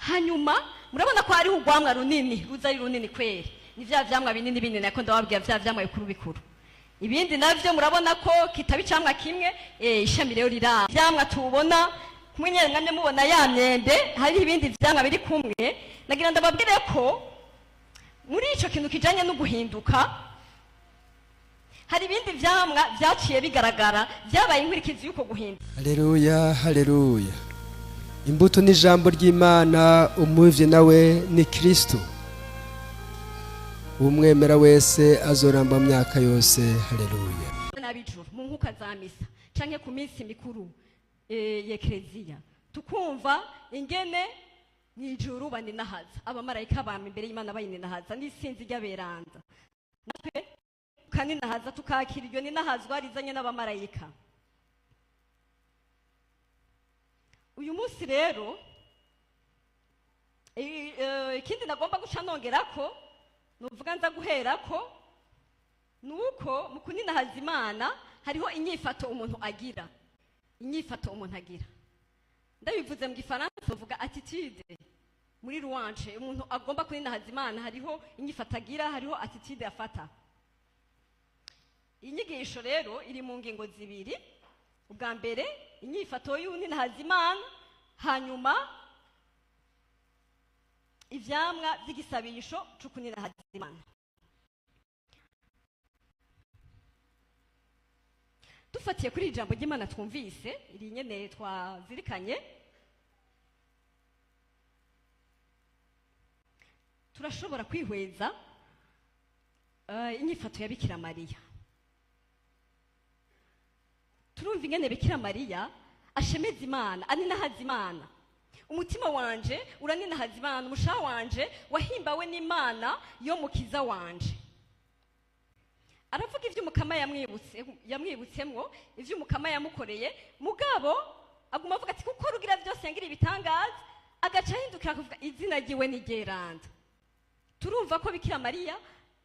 Hanyuma murabona ko hariho urwamwa runini, ruza ari runini kweri. Ni vya vyamwa binini binini nako ndababwira, vya vyamwa bikuru bikuru. Ibindi navyo murabona ko kitaba icamwa kimwe. Ishami rero rirama vyamwa tubona kumwe nyene, mwamye mubona ya myembe, hariho ibindi vyamwa biri kumwe. Nagira ndababwire ko muri ico kintu kijanye no guhinduka hari ibindi vyamwa vyaciye bigaragara, vyabaye inkurikizi y'uko guhinduka. Haleluya, haleluya! Imbuto ni ijambo ry'Imana, umuvye nawe ni Kristo. Umwemera wese azoramba mu myaka yose. Haleluya! N'abijuru mu nkuka za misa canke ku minsi mikuru y'Ekleziya, tukumva ingene mw'ijuru baninahaza, abamarayika bama imbere y'Imana bayininahaza n'isinzi ry'aberanda, natwe tukaninahaza, tukakira iryo ninahazwa rizanye n'abamarayika. Uyu munsi rero ikindi nagomba guca nongerako, nuvuga nza guherako, nuko mu kuninahaza Imana hariho inyifato umuntu agira. Inyifato umuntu agira, ndabivuze mu Gifaransa uvuga attitude. Muri louange, umuntu agomba kuninahaza Imana hariho inyifato agira, hariho attitude afata. Inyigisho rero iri mu ngingo zibiri: ubwa mbere, inyifato y'uninahaza Imana, hanyuma ivyamwa vy'igisabisho c'ukuninahaza Imana. Dufatiye kuri iri jambo ry'Imana twumvise, iri nyene twazirikanye, turashobora kwihweza inyifato ya Bikira Mariya. Turumva ingene Bikira Mariya ashemeza Imana, aninahaza Imana. Umutima wanje uraninahaza Imana, umushaha wanje wahimbawe n'Imana yo mukiza wanje. Aravuga ivyo Umukama yamwibutsemwo, ivyo Umukama yamukoreye, mugabo aguma avuga ati kuko Rugira byose yangira ibitangaza, agaca ahindukira akavuga izina ryiwe ni Geranda. Turumva ko Bikira Mariya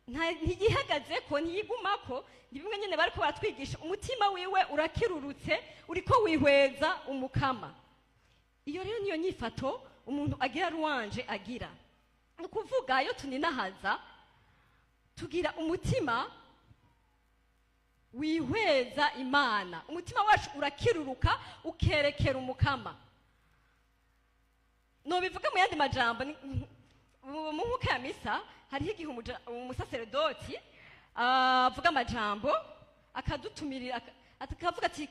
ntiyihagazeko, ntiyigumako. Ni bimwe nyene bariko baratwigisha, umutima wiwe urakirurutse, uriko wihweza Umukama. Iyo rero niyo nyifato umuntu agira, louange agira. Ni ukuvuga iyo tuninahaza tugira umutima wihweza Imana, umutima wacu urakiruruka ukerekera Umukama. Nobivuga mu yandi majambo, mu nkuka ya misa hariho igihe umusaseredoti avuga amajambo akadutumirira, akavuga ati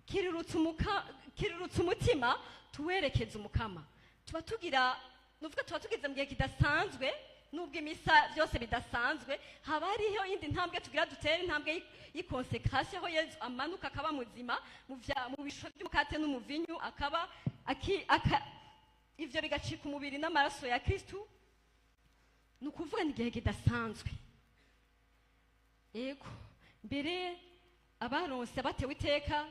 kirurutse umutima tuwerekeze Umukama. Tuba tugira, nuvuga tuba tugeze mu gihe kidasanzwe. Nubwo imisa byose bidasanzwe, haba hariho iyindi ntambwe tugira dutere, intambwe y'ikonsekrasiyo, aho Yezu amanuka akaba muzima mu bisho by'umukate n'umuvinyu, akaba ivyo bigacika umubiri n'amaraso ya Kristu. Ni ukuvuga ni igihe kidasanzwe. Ego mbere abaronse batewe iteka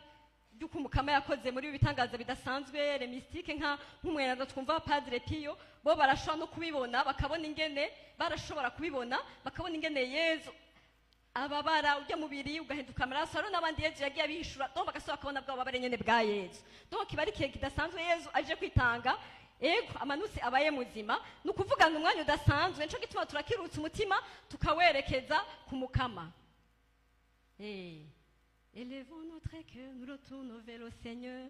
ry'uko Umukama yakoze muri ibi bitangaza bidasanzwe, les mystiques, nka nk'umweranda twumva Padre Pio, bo barashobora no kubibona, bakabona ingene barashobora kubibona, bakabona ingene Yezu ababara, ujya mubiri ugahinduka amaraso. Hariho n'abandi Yezu yagiye abihishura, donc bagasubira bakabona bwa bubabare nyene bwa Yezu. Donc kiba ari igihe kidasanzwe, Yezu aje kwitanga, ego amanutse abaye muzima. Ni ukuvuga ngo umwanya udasanzwe, nico gituma turakirutsa umutima tukawerekeza ku Mukama. Élevons notre cœur, nous le tournons vers le Seigneur.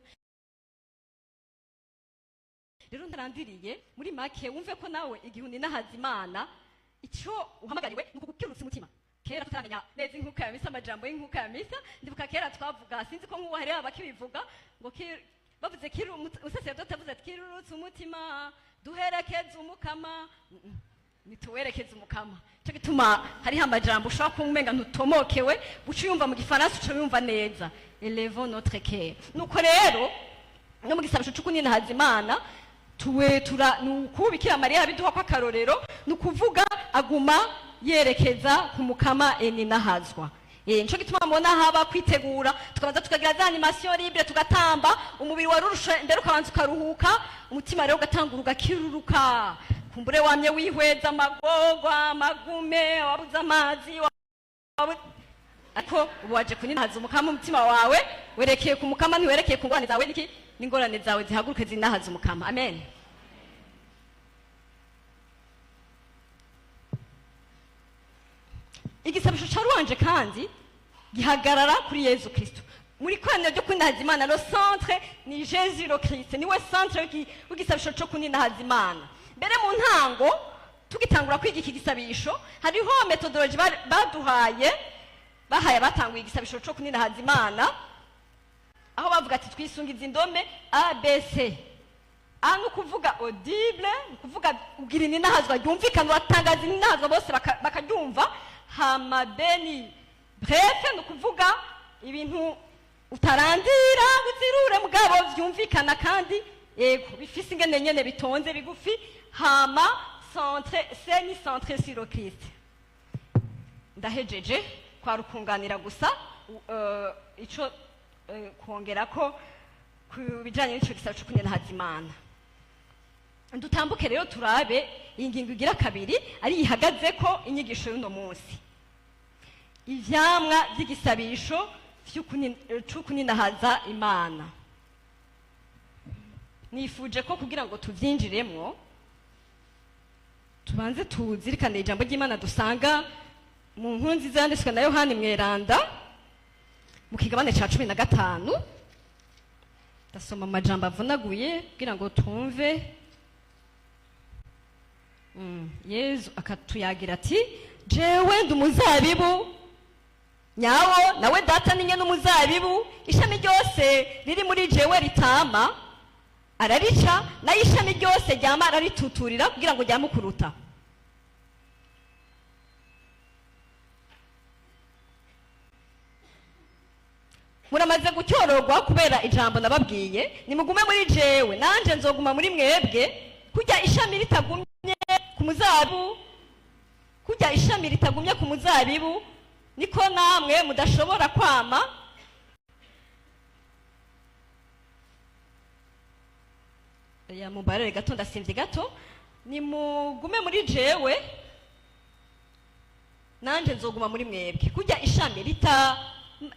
Rero ntarandiriye, muri make wumve ko nawe igihe uninahaza Imana, icyo uhamagariwe ni ukukirutsa umutima. Kera tutaramenya neza inkuka ya misa, amajambo y'inkuka ya misa, ndibuka kera twavuga, sinzi ko nk'ubu hariho abakibivuga, ngo bavuze umusaseredoti avuze ati kirurutse umutima duherekeze Umukama. Nituwerekeze Umukama. Cyo gituma hariho amajambo ushobora kuba umenga ntutomokewe, uca uyumva mu Gifaransa uca uyumva neza: élevons notre cœur. Nuko rero no mu gisabisho c'ukuninahaza Imana tuwe tura, ni ukubikira Mariya abiduha ko akarorero. Ni ukuvuga aguma yerekeza ku Mukama eninahazwa. Nico gituma mubona haba kwitegura, tukabanza tukagira za animation libre, tugatamba, umubiri warurushe mbere ukabanza ukaruhuka, umutima rero ugatangura ugakiruruka. Kumbure wamye wihweza amagorwa, amagume, wabuze amazi, ariko ubu waje kuninahaza Umukama, umutima wawe werekeye ku Mukama, ntiwerekeye ku ngorane zawe. Niki n'ingorane zawe zihaguruke zinahaza Umukama. Amen. Igisabisho ca louange kandi gihagarara kuri Yezu Kristo. Muri koraniro ryo kuninahaza Imana, le centre ni Jésus le Christ, niwe centre w'igisabisho co kuninahaza Imana. Mbere mu ntango tugitangura kwiga iki gisabisho, hariho méthodologie baduhaye, bahaye abatanguye igisabisho co kuninahaza Imana, aho bavuga ati twisungiza indome A B C. A ni ukuvuga audible, ni ukuvuga ugira ininahazwa ryumvikana, uratangaza ininahazwa bose bakaryumva. Hama B ni bref, ni ukuvuga ibintu utarandira uzirure mugabo vyumvikana kandi yego bifise ingene nyene bitonze bigufi. Hama centre, C ni centre sur le Christ. Ndahejeje, kwa rukunganira gusa ico kongera ko ku bijanye n'ico gisabo co kuninahaza Imana. Dutambuke rero turabe iyi ngingo igira kabiri, ari ihagaze ko inyigisho y'uno munsi: ivyamwa vy'igisabisho c'ukuninahaza Imana. Nifuje ko kugira ngo tuvyinjiremwo tubanze tuzirikane ijambo ry'Imana dusanga mu nkuru nziza yanditswe na Yohani Mweranda mu kigabane ca 15. Ndasoma amajambo avunaguye kugira ngo twumve. Yezu akatuyagira ati: "Jewe ndi umuzabibu nyawo, nawe Data ni nyene umuzabibu. Ishami ryose riri muri jewe ritama ararica, nayo ishami ryose ryama ararituturira kugira ngo ryame ukuruta." "Muramaze gucyororwa kubera ijambo nababwiye. Nimugume muri jewe, nanje nzoguma muri mwebwe. Kurya ishami ritagumye ku muzabibu, kurya ishami ritagumye ku muzabibu, niko namwe mudashobora kwama." Ya, mumbarere gato, ndasimvye gato. "Nimugume muri jewe, nanje nzoguma muri mwebwe. Kurya ishami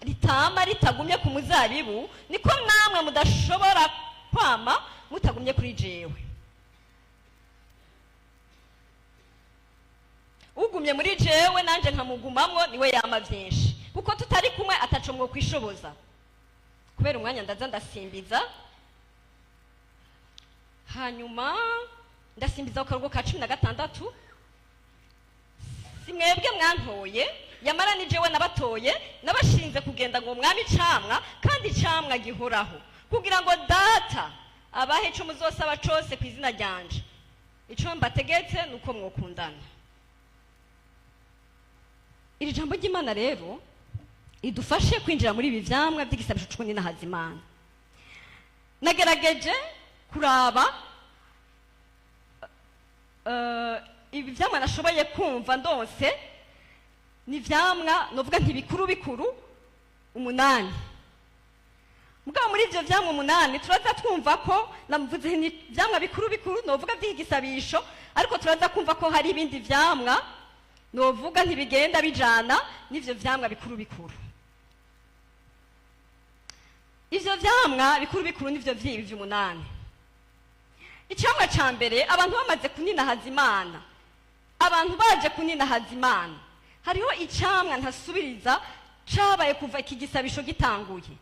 ritama ritagumye ku muzabibu, niko namwe mudashobora kwama mutagumye kuri jewe. Ugumye muri jewe nanje nkamugumamwo, niwe yama vyinshi, kuko tutari kumwe ataco mwokwishoboza." Kubera umwanya ndaza ndasimbiza, hanyuma ndasimbiza ku karugo ka 16: "Si mwebwe mwantoye, yamara ni jewe nabatoye, nabashinze kugenda ngo mwami icamwa, kandi icamwa gihoraho, kugira ngo Data abahe ico muzosaba cose ku izina ryanje. Ico mbategetse ni uko mwokundana." Iri jambo ry'Imana rero idufashe kwinjira muri ibi vyamwa vy'igisabisho c'ukuninahaza Imana. Nagerageje kuraba ibi vyamwa nashoboye kumva ndonse ni ivyamwa novuga ntibikuru bikuru umunani. Mugabo muri ivyo vyamwa umunani turaza twumva ko namuvuze ni ivyamwa bikuru bikuru novuga vy'igisabisho, ariko turaza kumva ko hari ibindi vyamwa novuga ntibigenda bijana n'ivyo vyamwa bikuru bikuru. Ivyo vyamwa bikuru bikuru nivyo vyibi vy'umunani. Icamwa ca mbere, abantu bamaze kuninahaza Imana, abantu baje kuninahaza Imana, hariho icamwa ntasubiriza cabaye kuva iki gisabisho gitanguye.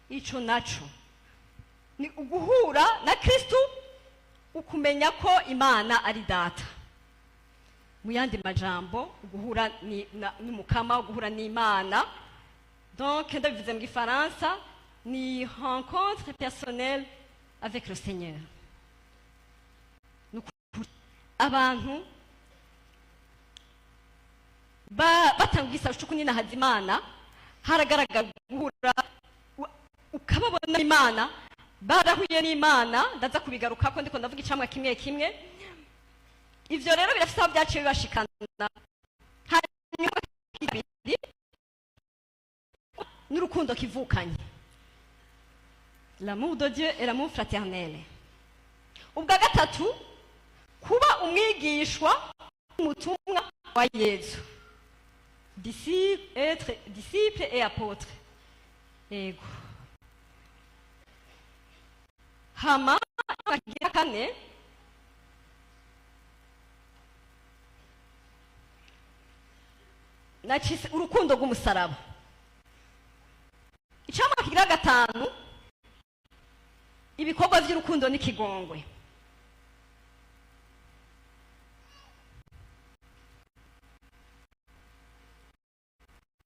Ico naco ni uguhura na Kristu, ukumenya ko Imana ari Data. Mu yandi majambo, uguhura n'Umukama, uguhura n'Imana. Donc ndabivuze mu gifaransa, ni rencontre personnelle avec le Seigneur. Ni ukuri, abantu batanga igisabisho cyo kuninahaza Imana, haragaragara guhura, ukababona Imana, barahuye n'Imana. Ndaza kubigarukako ndiko ndavuga icamwa kimwe kimwe. Ivyo rero birafise aho byaciye bibashikana. Hanyuma kabiri, n'urukundo kivukanye, l'amour de Dieu et l'amour fraternel. Ubwa gatatu, kuba umwigishwa, umutumwa wa Yezu, disciple, être disciple et apôtre. Yego. Hama kigira kane, Nacise urukundo rw'umusaraba. Icamwa kigira gatanu, ibikorwa vy'urukundo n'ikigongwe.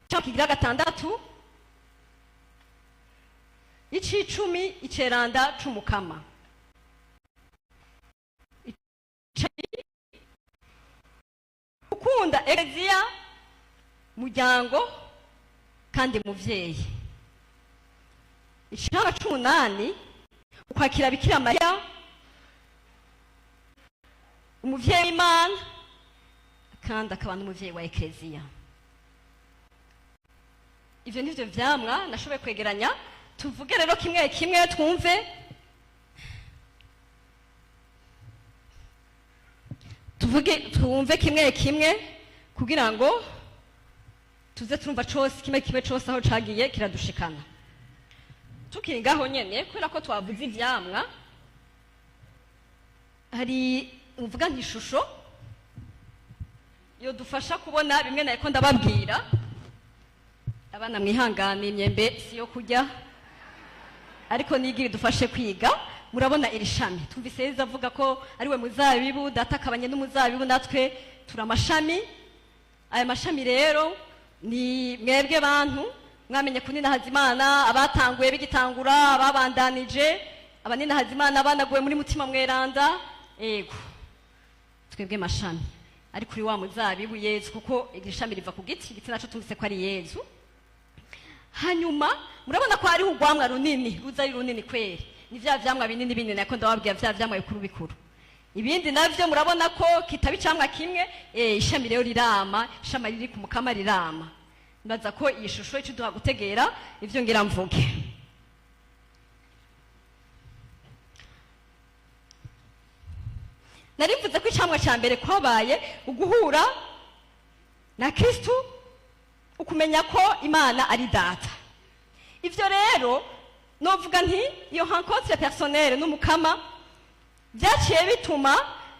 Icamwa kigira gatandatu, icicumi, iceranda c'umukama. Gukunda Ekleziya, muryango kandi muvyeyi. Icamwa c'umunani, ukwakira Bikira Mariya, umuvyeyi w'Imana kandi akaba n'umuvyeyi wa Ekleziya. Ivyo nivyo vyamwa nashoboye kwegeranya. Tuvuge rero kimwe kimwe twumve. Tuvuge twumve kimwe kimwe kugira ngo tuze turumva cose, kimwe kimwe cose aho cagiye kiradushikana. Tukiri ngaho nyene, kubera ko twavuze ivyamwa, hari uvuga nk'ishusho yodufasha kubona bimwe nariko ndababwira. Abana mwihangane, imyembe si yo kurya, ariko nigira idufashe kwiga. Murabona iri shami, twumvise Yezu avuga ko ari we muzabibu, data akabanye n'umuzabibu, natwe turi amashami. Aya mashami rero ni mwebwe bantu mwamenye kuninahaza Imana, abatanguye bigitangura, ababandanije, abaninahaza Imana banaguwe muri Mutima Mweranda. Ego, twebwe mashami ari kuri wa muzabibu Yezu, kuko iri shami riva ku giti, igiti naco tumvise ko ari Yezu. Hanyuma murabona ko hariho urwamwa runini, ruza ari runini kweri, ni vya vyamwa binini binini nako ndababwira, vya vyamwa bikuru bikuru. Ibindi navyo murabona ko kitaba icamwa kimwe. Ishami rero rirama, ishami riri ku mukama rirama. Ndaza ko iyi shusho ico duha gutegera ivyo ngira mvuge. Narivuze ko icamwa ca mbere kwabaye uguhura na Kristu, ukumenya ko Imana ari data. Ivyo rero novuga nti iyo rencontre personnelle n'umukama byaciye bituma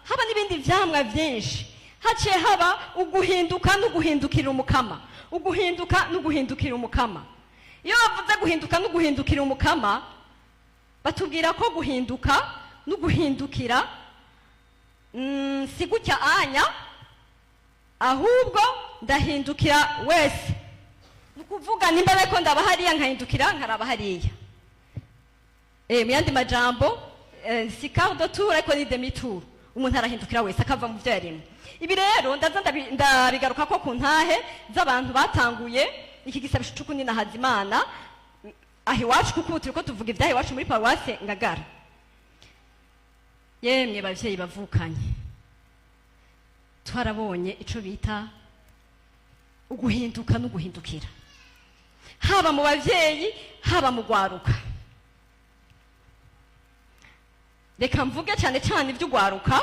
haba n'ibindi vyamwa vyinshi. Haciye haba uguhinduka n'uguhindukira umukama, uguhinduka n'uguhindukira umukama. Iyo bavuze guhinduka n'uguhindukira umukama, batubwira ko guhinduka n'uguhindukira si gutya anya, ahubwo ndahindukira wese. Ni ukuvuga nimba ariko ndaba hariya nkahindukira nkaraba hariya. Mu yandi majambo, si quart de tour ariko ni demi tour, umuntu arahindukira wese akava mu byo yarimo. Ibi rero ndaza ndabigaruka ko ku ntahe z'abantu batanguye iki gisabisho c'ukuninahaza Imana aho iwacu, kuko ubu turiko tuvuga ibyaha iwacu muri paruwase Ngagara. Yemwe bavyeyi bavukanye, twarabonye ico bita uguhinduka n'uguhindukira, haba mu bavyeyi, haba mu gwaruka. Reka mvuge cyane cyane iby'ugwaruka,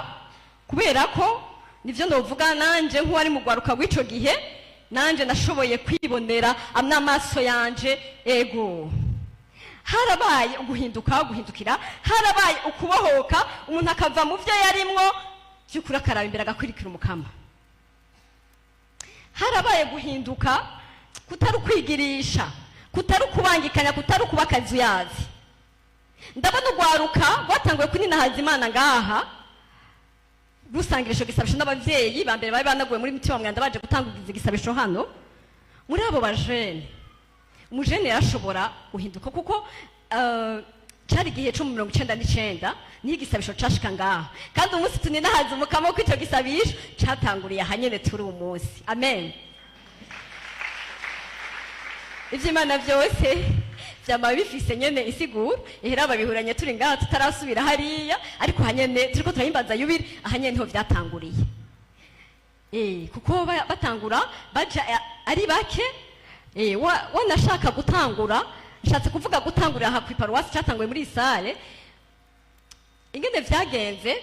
kubera ko nivyo novuga nanje nk'uwari mu gwaruka w'ico gihe, nanje nashoboye kwibonera n'amaso yanje. Ego, harabaye uguhinduka, guhindukira, harabaye ukubohoka, umuntu akava mu byo yarimwo by'ukuri akaraba imbere agakwirikira umukama. Harabaye guhinduka kutari ukwigirisha, kutari ukubangikanya, kutari ukuba akazuyazi. Ndabona ugwaruka rwatanguye kuninahaza Imana ngaha, rusangira ico gisabisho n'abavyeyi ba mbere bari banaguwe muri Mutima Mweranda baje gutanguza igisabisho hano. Muri abo bajene, umujene yarashobora guhinduka, kuko cari igihe co mu 99 niho igisabisho cashika ngaha, kandi umunsi tuninahaza umukama ko ico gisabisho catanguriye aha nyene turi umunsi. Amen. Ivy'Imana vyose vyama bifise nyene insiguro. Ihera babihuranye turi ngaha tutarasubira hariya, ariko hanyene turiko turahimbaza yubile, aha nyene niho vyatanguriye. Kuko batangura baja ari bake. Wanashaka gutangura, nshatse kuvuga gutangurira aha kw'iparuwasi cyatanguye muri sale. Ingene vyagenze,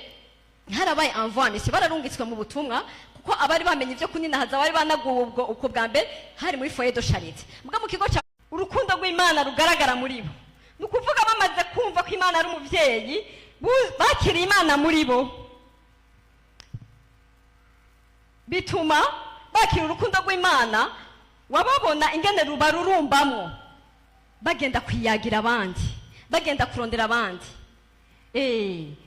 harabaye envoi mission, bararungitswe mu butumwa, kuko abari bamenye ivyo kuninahaza bari banaguwe ubwo uko bwa mbere hari muri foyer de charité. Mbwa mu kigo ca urukundo rw'Imana rugaragara muri bo, ni ukuvuga bamaze kumva ko Imana ari umuvyeyi, bakiriye Imana muri bo, bituma Bakira urukundo rw'Imana, wababona ingene rubarurumbamwo, bagenda kwiyagira abandi, bagenda kurondera abandi.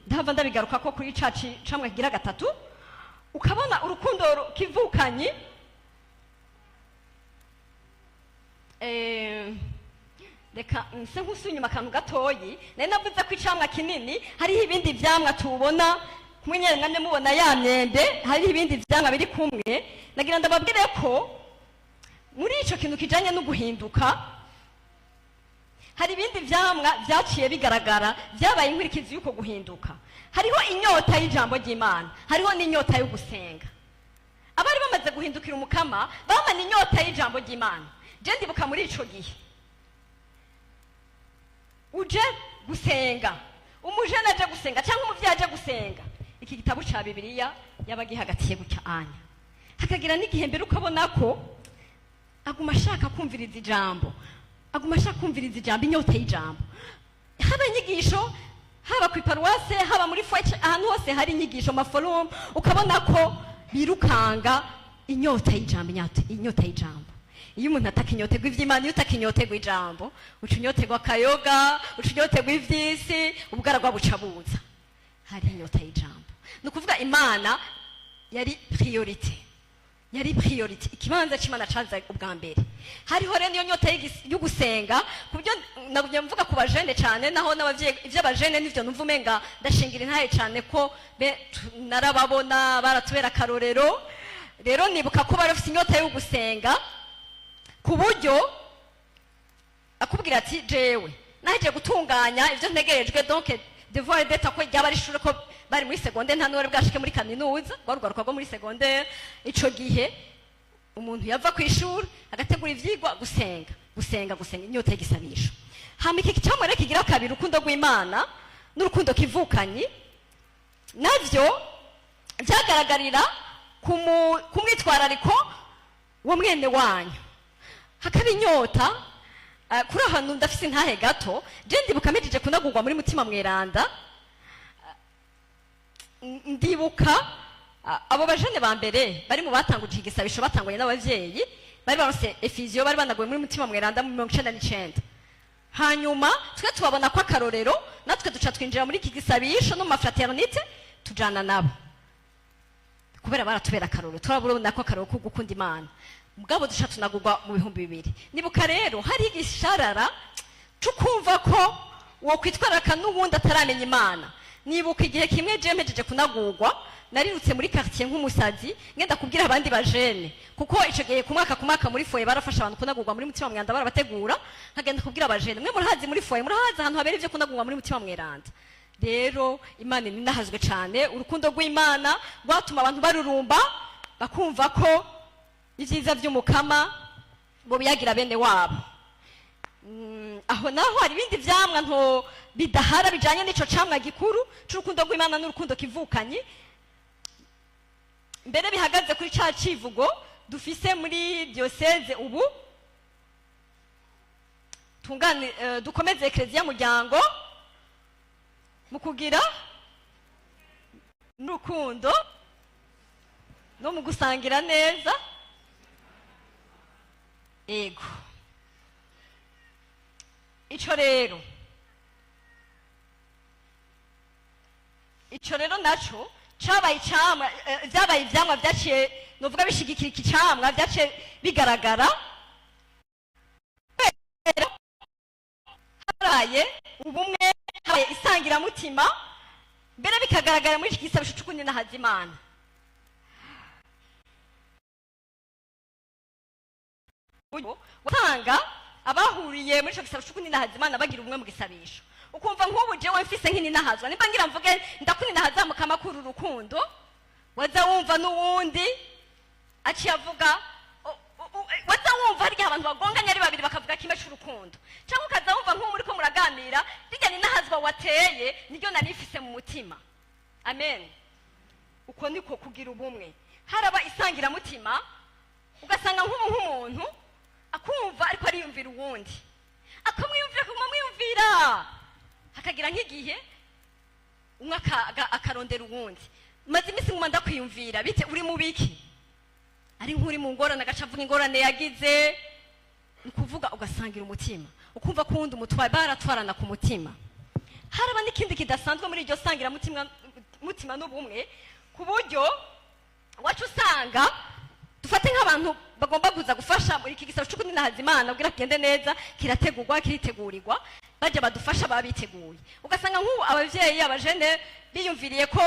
Ndahava ndabigaruka ko kuri ca camwe kigira gatatu, ukabona urukundo kivukanyi. Reka nse nkusuye inyuma akantu gatoyi. Nari navuze ko icamwa kinini, hariho ibindi vyamwa tubona kumwe nyene, mwamye mubona ya myembe, hariho ibindi vyamwa biri kumwe. Nagira ndababwire ko muri ico kintu kijanye no guhinduka, hari ibindi vyamwa vyaciye bigaragara, vyabaye inkurikizi y'uko guhinduka. Hariho inyota y'ijambo ry'Imana, hariho n'inyota yo gusenga. Abari bamaze guhindukira Umukama bamana inyota y'ijambo ry'Imana. Je ndibuka muri ico gihe uje gusenga, umujene aje gusenga cyangwa umuvyeyi aje gusenga, iki gitabo ca Bibiliya yaba gihagatiye gutya anya, hakagira n'igihe mbere ukabona ko aguma ashaka kumviriza ijambo, aguma ashaka kumviriza ijambo, inyota y'ijambo. Haba inyigisho, haba ku iparuwase, haba muri foyer, ahantu hose hari inyigisho, maforumu, ukabona ko birukanga inyota y'ijambo, inyota y'ijambo. Iyo umuntu atakinyoterwa ivy'Imana, iyo utakinyoterwa ijambo, uca unyoterwa akayoga, uca unyoterwa ivy'isi, ubugaragwa buca buza. Hari inyota y'ijambo, ni ukuvuga Imana yari priorité, yari priorité, ikibanza c'Imana caza ubwa mbere. Hariho rero niyo nyota yo gusenga, ku buryo nagumye mvuga ku bajene cane, naho n'abavyeyi, ivy'abajene nivyo numva umenga ndashingira intahe cane, ko narababona baratubera akarorero. Rero nibuka ko bari bafise inyota yo gusenga, ku buryo akubwira ati: "Jewe nahejeje gutunganya ivyo ntegerejwe, donc devoir d'état", ko ryaba ari ishure, ko bari muri secondaire, nta n'uwari bwashike muri kaminuza, rwarugaruka rwo muri secondaire. Ico gihe umuntu yava ku ishuri agategura ivyigwa, gusenga, gusenga, gusenga, inyota y'igisabisho. Hama iki camwe rero kigira kabiri, urukundo rw'Imana n'urukundo kivukanyi, navyo vyagaragarira ku mwitwarariko wa mwene wanyu, hakaba inyota. Kuri ahantu ndafise intahe gato. Je ndibuka mpejeje kunagurwa muri Mutima Mweranda, ndibuka abo bajene ba mbere bari mu batanguje igisabisho, batangwanye n'abavyeyi, bari baronse effusion, bari banaguwe muri Mutima Mweranda mu 99. Hanyuma twe tubabona ko akarorero, natwe duca twinjira muri iki gisabisho no mu mafraternité, tujana nabo kubera baratubera akarorero, turabona ko akarorero ko gukunda Imana. Mugabo duca tunagurwa mu 2000. Nibuka rero hari igisharara cukumva ko wo kwitwararika n'ubundi ataramenya Imana. Nibuka igihe kimwe je mpejeje kunagurwa, narirutse muri quartier nk'umusazi, ngenda kubwira abandi bajene, kuko ico gihe ku mwaka ku mwaka muri foyer barafasha abantu kunagurwa muri Mutima Mweranda, barabategura. Nkagenda kubwira abajene: "Mwe murahazi muri foyer, murahazi ahantu habera ivyo kunagurwa muri Mutima Mweranda?" Rero Imana ninahazwe cane. Urukundo rw'Imana rwatuma abantu barurumba, bakumva ko ibyiza by'Umukama bo biyagira bene wabo. Aho naho hari ibindi vyamwa nto bidahara bijanye n'ico camwa gikuru c'urukundo rw'Imana n'urukundo kivukanyi, mbere bihagaze kuri ca civugo dufise muri diocèse ubu: tungane, dukomeze ekleziya muryango mu kugira n'urukundo no mu gusangira neza. Ego, ico rero naco cabaye icamwa, vyabaye ivyamwa vyaciye, novuga, bishigikira iki camwa, vyaciye bigaragara kubera haraye ubumwe, habaye isangiramutima, mbere bikagaragara muri iki gisabisho c'ukuninahaza Imana. Wasanga abahuriye muri ico gisabisho c'ukuninahaza Imana bagira ubumwe mu gisabisho, ukumva nk'ubu jewe mfise nk'ininahazwa, nimba ngira mvuge ndakuninahaza Mukama kuri urukundo, waza wumva n'uwundi aciye avuga, waza wumva harya abantu bagonganye ari babiri bakavuga kimwe c'urukundo, cyangwa ukaza wumva nk'ubu muriko muraganira, rirya ninahazwa wateye niryo nari mfise mu mutima. Amen. Uko niko kugira ubumwe. Haraba isangiramutima, ugasanga nk'ubu nk'umuntu akumva ariko ariyumvira uwundi, akamwiyumvira, akamwiyumvira, hakagira nk'igihe umwe akarondera uwundi: "Maze iminsi nguma ndakwiyumvira, bite? Uri mu biki?" Ari nk'uri mu ngorane, agaca avuga ingorane yagize. Ni ukuvuga ugasangira umutima, ukumva ko uwundi umutwaye, baratwarana ku mutima. Haraba n'ikindi kidasanzwe muri iryo sangira mutima, mutima n'ubumwe, ku buryo wacu usanga, dufate nk'abantu bagomba kuza gufasha muri iki gisabo c'ukuninahaza Imana kugira kigende neza, kirategurwa, kiritegurirwa, bajya badufasha baba biteguye. Ugasanga nk'ubu abavyeyi, abajene biyumviriye ko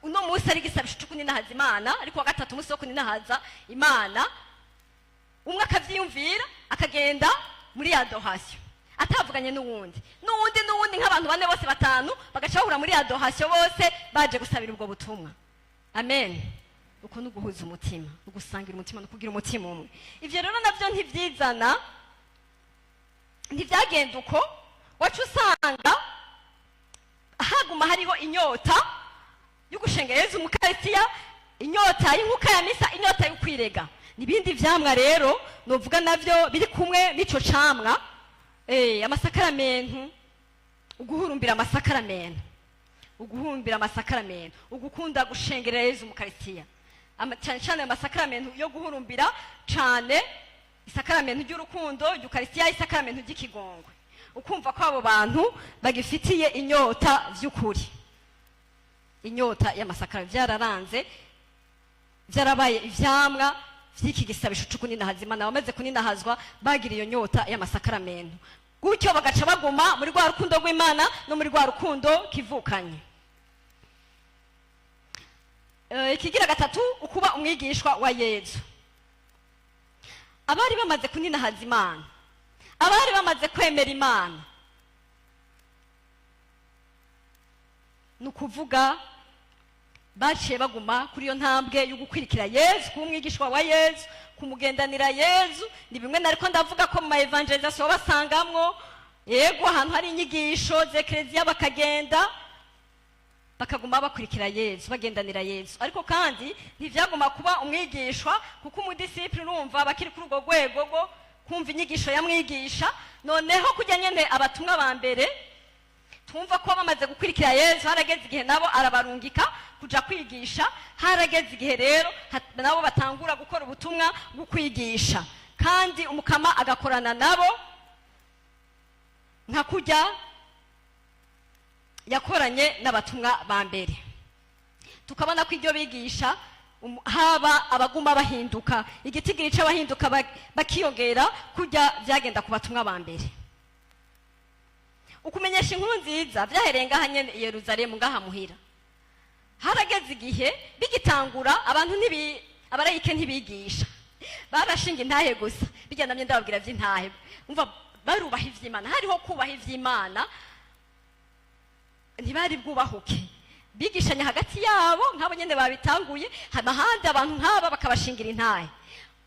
uno munsi ari igisabisho c'ukuninahaza Imana, ariko wa gatatu, umunsi wo kuninahaza Imana, umwe akavyiyumvira akagenda muri adoration atavuganye n'uwundi, n'uwundi, n'uwundi, nk'abantu bane bose, batanu, bagaca bahura muri adoration bose baje gusabira ubwo butumwa. Amen. Uko ni uguhuza umutima, ugusangira umutima, no kugira umutima umwe. Ivyo rero navyo ntivyizana, ntivyagenda uko. Waca usanga haguma hariho inyota yo gushenga Yezu mu Karisitiya, inyota y'inkuka ya misa, inyota yo kwirega n'ibindi vyamwa. Rero novuga navyo biri kumwe n'ico camwa, amasakaramentu, uguhurumbira amasakaramentu, uguhurumbira amasakaramentu, ugukunda gushengerera Yezu mu Karisitiya, cane cane amasakaramentu yo guhurumbira cane, isakaramentu ry'urukundo ry'Ukarisitiya, isakaramentu ry'ikigongwe, ukumva ko abo bantu bagifitiye inyota vy'ukuri, inyota y'amasakaramentu. Vyararanze, vyarabaye ivyamwa vy'iki gisabisho c'ukuninahaza Imana. Bamaze kuninahazwa bagira iyo nyota y'amasakaramentu, gutyo bagaca baguma muri rwa rukundo rw'Imana no muri rwa rukundo kivukanye. Ikigira gatatu, ukuba umwigishwa wa Yezu. Abari bamaze kuninahaza Imana, abari bamaze kwemera Imana, ni ukuvuga baciye baguma kuri iyo ntambwe yo gukwirikira Yezu, kuba umwigishwa wa Yezu, kumugendanira Yezu. Ni bimwe nariko ndavuga ko mu ma evangelisation basangamwo, yego, ahantu hari inyigisho z'ekereziya bakagenda, bakaguma bakurikira Yezu, bagendanira Yezu. Ariko kandi ntivyaguma kuba umwigishwa, kuko umudisipline urumva bakiri kuri urwo rwego rwo kumva inyigisho ya mwigisha. Noneho kujya nyene abatumwa ba mbere twumva ko bamaze gukurikira Yezu, harageze igihe nabo arabarungika kuja kwigisha. Harageze igihe rero nabo batangura gukora ubutumwa bwo kwigisha, kandi Umukama agakorana nabo nka kujya yakoranye n'abatumwa ba mbere. Tukabona ko ibyo bigisha haba abaguma bahinduka, igitigiri c'abahinduka bakiyongera, kujya byagenda ku batumwa ba mbere. Ukumenyesha inkuru nziza byahereye ngaha nyene i Yerusalemu, ngaha muhira. Harageze igihe bigitangura, abantu ntibi abarayike ntibigisha, barashinga intahe gusa. Bijya namye ndababwira vy'intahe, umva, barubaha ivy'Imana, hariho kubaha ivy'Imana, ntibari bwubahuke. Bigishanya hagati yabo nk'abo nyene babitanguye, hama ahandi abantu nk'aba bakabashingira intahe.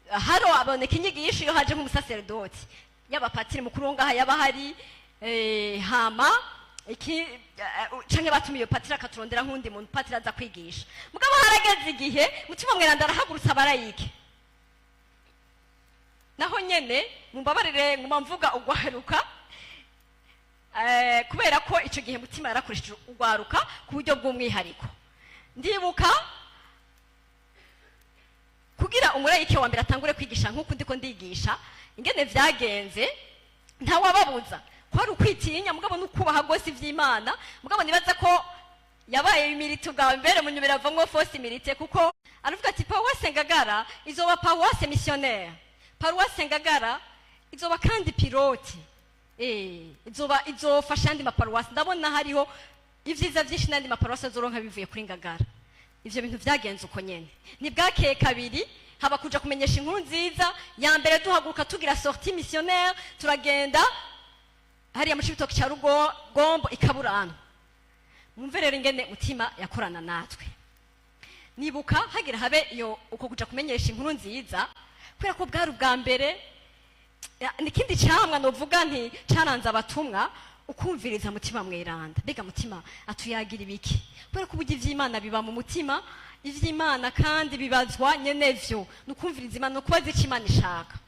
Haro aboneka inyigisho iyo haje nk'umusaseredoti, yaba patiri mukuru wo ngaha yaba hari, hama iki canke batumiye patiri akaturondera nk'undi muntu, patiri aza kwigisha. Mugabo harageze igihe Mutima Mweranda arahagurutsa abarayike. Naho nyene mumbabarire nguma mvuga ugwaruka, kubera ko ico gihe Mutima yarakoresheje ugwaruka ku buryo bw'umwihariko. Ndibuka kugira umurayike wa mbere atangure kwigisha nk'uko ndiko ndigisha, ingene vyagenze, ntawababuza, ko ari ukwitinya mugabo n'ukubaha rwose ivy'Imana. Mugabo nibaza ko yabaye humilité ubwa mbere, mu nyuma iravamwo fausse humilité, kuko aravuga ati: "Paruwase Ngagara izoba paruwase missionnaire, paruwase Ngagara izoba kandi pilote, izoba izofasha andi maparuwasi. Ndabona hariho ivyiza vyinshi n'andi maparuwasi azoronka bivuye kuri Ngagara." Ivyo bintu vyagenze uko nyene. Ntibwakeye kabiri haba kuja kumenyesha inkuru nziza ya mbere, duhaguruka tugira sortie missionnaire, turagenda hariya mu Cibitoke ca Rugombo, ikaburano. Mwumve rero ingene Mutima yakorana natwe. Nibuka hagira habe iyo uko kuja kumenyesha inkuru nziza, kubera ko bwari ubwa mbere. Nikindi camwa novuga nti caranze abatumwa, ukumviriza Mutima Mweranda. Mbega Mutima atuyagira ibiki? Kubera ko uburyo ivy'Imana biba mu mutima, ivy'Imana kandi bibazwa nyenevyo, ni ukumviriza Imana, ni ukubaza ico Imana ishaka.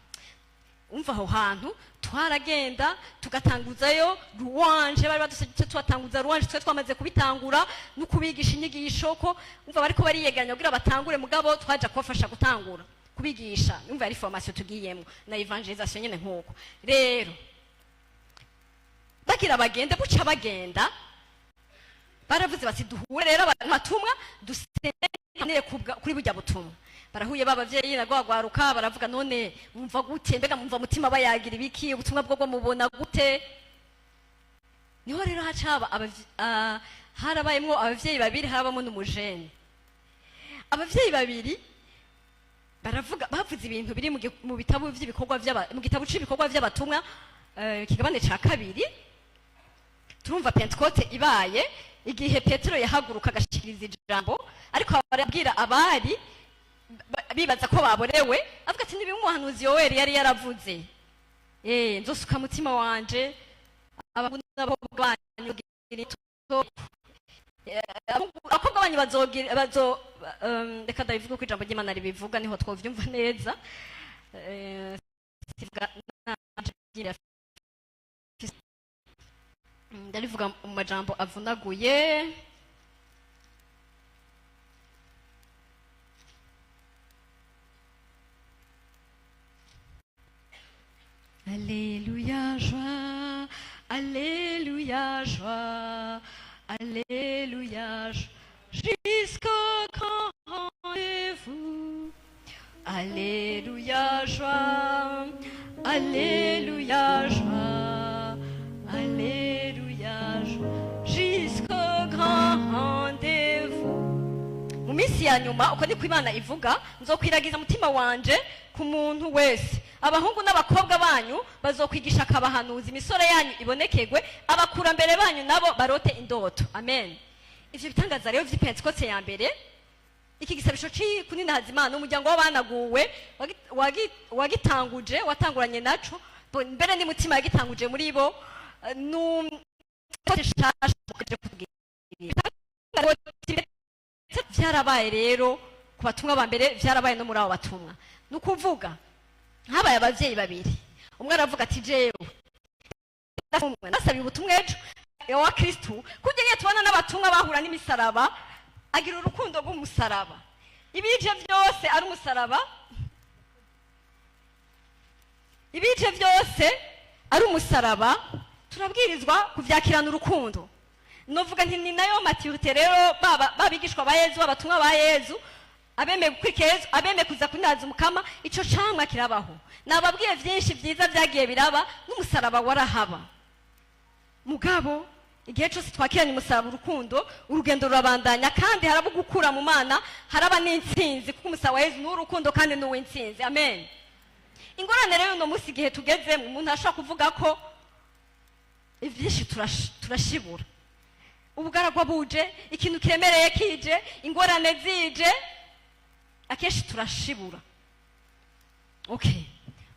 Umva, aho hantu twaragenda tugatanguzayo louange. Bari badusabye, tubatanguza louange. Twe twamaze kubitangura no kubigisha inyigisho, ko umva bariko bariyeganya kugira batangure, mugabo twaja kubafasha gutangura kubigisha. Umva, yari formation tugiyemo na évangélisation nyene. Nkuko rero bagira bagende, buca bagenda baravuze bati: "Duhure rero abatumwa, dusenere kuri burya butumwa." Barahuye b'abavyeyi na rwagwaruka, baravuga: "None mumva gute? Mbega mumva mutima bayagira ibiki? Ubutumwa bwo mubona gute?" Niho rero hacaba harabayemwo abavyeyi babiri, harabamo n'umujene. Abavyeyi babiri baravuga, bavuze ibintu biri mu bitabo vy'ibikorwa vy'aba, mu gitabo c'ibikorwa vy'abatumwa, ikigabane ca kabiri. Turumva Pentecôte ibaye, igihe Petero yahaguruka agashikiriza ijambo, ariko arabwira abari bibaza ko baborewe, avuga ati: "Niba umuhanuzi Yoweri yari yaravuze, nzosuka mutima wanje, abahungu n'abakobwa banyu bagira abakobwa banyu bazogira bazo." Reka ndabivuga uko ijambo ry'Imana ribivuga, niho twovyumva neza. Sivuga nanje ndarivuga mu majambo avunaguye. Alléluia, joie, Alléluia, joie, Alléluia, joie, jusqu'au grand rendez-vous. Alléluia, joie, Alléluia, joie, Alléluia, joie, jusqu'au grand rendez-vous. Mu minsi ya nyuma, uko niko Imana ivuga, nzokwiragiza umutima wanje ku muntu wese. Abahungu n'abakobwa banyu bazokwigisha akabahanuzi, imisore yanyu ibonekegwe, abakurambere banyu nabo barote indoto. Amen. Ivyo bitangaza rero vy'ipentekote ya mbere, iki gisabisho ci kuninahaza Imana, umuryango w'abanaguwe wagitanguje, watanguranye naco. Mbere ni mutima yagitanguje muri bo. Nshasha kutubwira. Vyarabaye rero ku batumwa ba mbere, vyarabaye no muri abo batumwa. Ni ukuvuga habaye abavyeyi babiri. Umwe aravuga ati: "Jewe nasabiye ubutumwa ejo wa Kristu." Kugira iyo tubona n'abatumwa bahura n'imisaraba, agira urukundo rw'umusaraba, ibije byose ari umusaraba, ibije byose ari umusaraba. Turabwirizwa kuvyakirana urukundo. Novuga nti ni nayo maturité rero baba babigishwa ba Yezu, abatumwa ba Yezu, abemeye gukurikira Yezu, abemeye kuza kuninahaza Umukama. Ico camwa kirabaho. Nababwiye vyinshi vyiza vyagiye biraba, n'umusaraba warahaba. Mugabo igihe cyose twakiranye umusaraba urukundo, urugendo rurabandanya, kandi haraba gukura mu Mana, haraba n'intsinzi, kuko umusaraba wa Yezu ni uw'urukundo kandi ni uw'intsinzi. Amen. Ingorane rero uno munsi, igihe tugezemo, umuntu ashobora kuvuga ko ivyinshi turashibura. Ubugaragwa buje, ikintu kiremereye kije, ingorane zije, akenshi turashibura. Okay,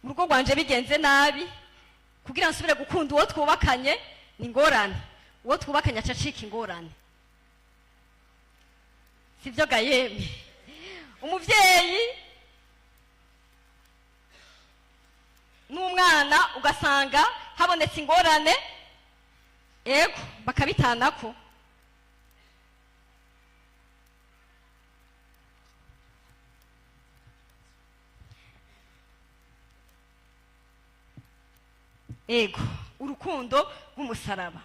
mu rugo rwanje bigenze nabi, kugira nsubire gukunda uwo twubakanye ni ingorane. Uwo twubakanye aca acika ingorane, sibyo ga yemwe? Umuvyeyi n'umwana ugasanga habonetse ingorane, ego, bakabitanako. Ego, urukundo rw'umusaraba.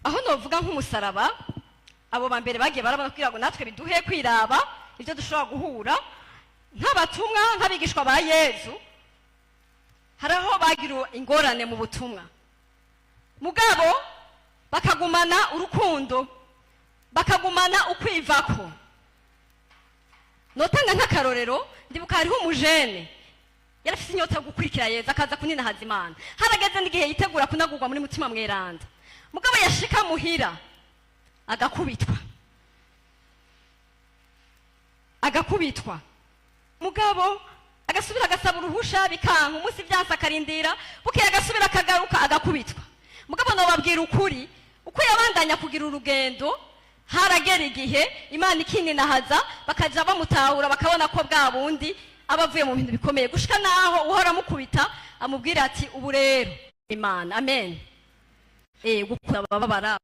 Aho novuga nk'umusaraba, abo ba mbere bagiye barabona, kugira ngo natwe biduhe kwiraba ibyo dushobora guhura nk'abatumwa, nk'abigishwa ba Yezu. Hari aho bagira ingorane mu butumwa, mugabo bakagumana urukundo, bakagumana ukwivako. Notanga nk'akarorero, ndibuka hariho umujene yari afite inyota yo gukurikira Yezu, akaza kuninahaza Imana. Harageze n'igihe yitegura kunagurwa muri Mutima Mweranda, mugabo yashika muhira agakubitwa, agakubitwa, mugabo agasubira agasaba uruhusha, bikanka. Umunsi byanse akarindira, bukeye agasubira akagaruka, agakubitwa. Mugabo nobabwira ukuri, uko yabandanya kugira urugendo, haragera igihe Imana ikininahaza, bakaja bamutahura, bakabona ko bwa bundi Aba avuye mu bintu bikomeye, gushika naho uhora amukubita amubwira ati: "Ubu rero Imana." Amen. Gukunda abababara.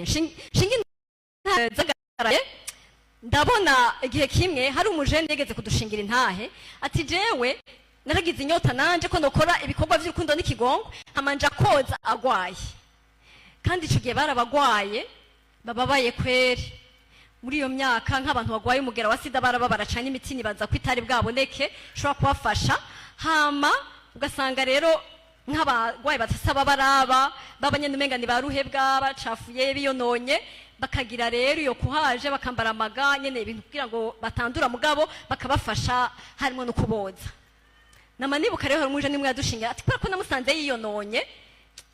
Shinga intahe zagaraye. Ndabona igihe kimwe hari umujene yegeze kudushingira intahe, ati: "Jewe naragize inyota nanje ko nokora ibikorwa vy'urukundo n'ikigongo, hamanja koza agwaye." Kandi ico gihe barabagwaye bababaye kweri muri iyo myaka, nk'abantu bagwaye umugera wa sida barababara cane, imiti nibaza ko itari bwaboneke ishobora kubafasha. Hama ugasanga rero nk'abagwayi batasaba baraba baba nyene umenga ni ba ruhebwa, bacafuye, biyononye, bakagira rero iyo kuhaje bakambara amaga nyene, ibintu kugira ngo batandura, mugabo bakabafasha harimo no kuboza. Nama nibuka rero hari umuje nimwe yadushingira ati: "Kubera ko namusanze yiyononye,